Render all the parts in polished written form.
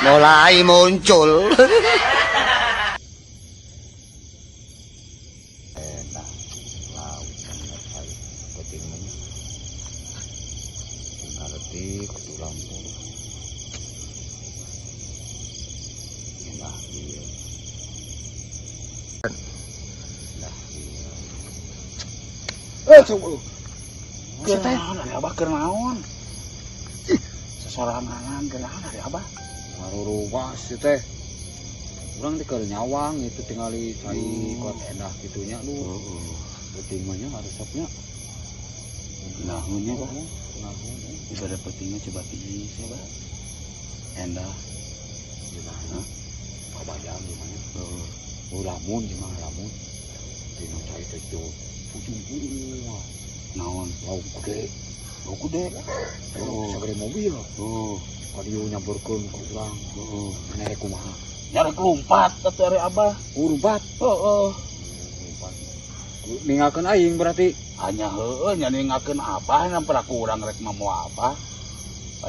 Mulai muncul. Nah, laut cai penting mah tinggal letik kudu lampu. Nah, iya. Nah, iya. Eh, coba. Keur naon ari Abah, keur naon? Sesorangan keur naon ari Abah? Ngaruruwas ieu teh. Urang teh keur nyawang itu tingali cai kot endah kitu nya lu. Penting mah nya resepnya. Naon nya, Bah? Naon? Ibadah pentingnya coba tiis ya, Bah. Endah. Gimana? Kabayang gimana? Heeh. Oh, lamun gimana lamun? Dina cai teh jauh. Ujung ujung. Naon? Lauk gede. Lauk gede. Oh, sagede mobil. Oh. Kadieu nyamperkeun ka urang. Heeh. Maneh rek kumaha? Nyarek lompat atuh ari Abah. Oh, lompat. Heeh. Lompat. Ninggalkeun aing berarti. Hanya heueuh nya ninggalkeun Abah nyamper aku urang rek mamoa Abah.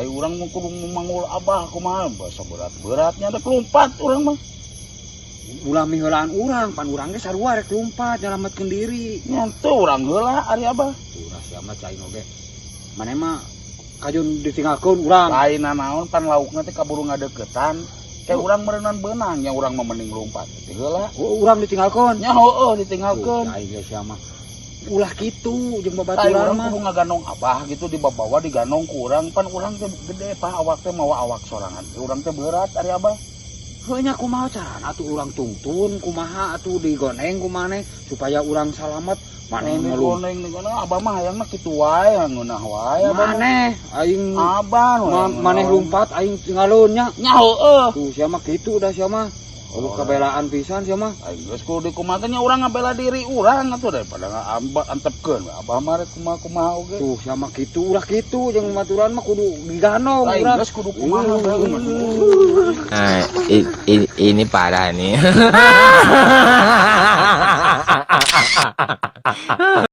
Ai urang mah kudu manggul Abah kumaha basa berat-beratnya rek lompat urang mah. Ulah miheulaan urang, pan urang ge sarua rek lompat nyalametkeun diri. Nya teu urang heula ari Abah. Tuh rahasia mah cai oge. Maneh mah kajun ditinggalkeun urang. Lain naon pan laukna teh kaburu ngadeukeutan. Kayak urang meureunan beunang nya urang mah mending lompat. Teh heula. Oh, urang ditinggalkeun. Nya heueuh ditinggalkeun. Tuh, aing ge sia mah. Ulah kitu jeung Ai babaturan urang mah. kudu ngagandong Abah gitu dibawa digandong ku urang pan urang teh gede pak awak teh mawa awak sorangan. Urang teh berat ari Abah. Heuh nya kumaha carana atuh urang tungtun kumaha atuh digoneng kumaneh supaya urang salamet maneh ngeluh. Digondeng digondeng Abah mah hayang mah kitu wae ngeunah wae Abah. Maneh aing Abah nu maneh lompat aing tinggalun nya. Nya heueuh. Tuh sia mah kitu dah sia mah. Oh, kabelaan pisan sia mah. Aing geus kudu dikumaha nya urang ngabela diri urang atuh daripada antepkeun we Abah mah rek kumaha-kumaha oge. Tuh sia mah kitu ulah kitu jeung baturan mah kudu digandong Aing urang. geus kudu kumaha bae. Nah, ini parah nih.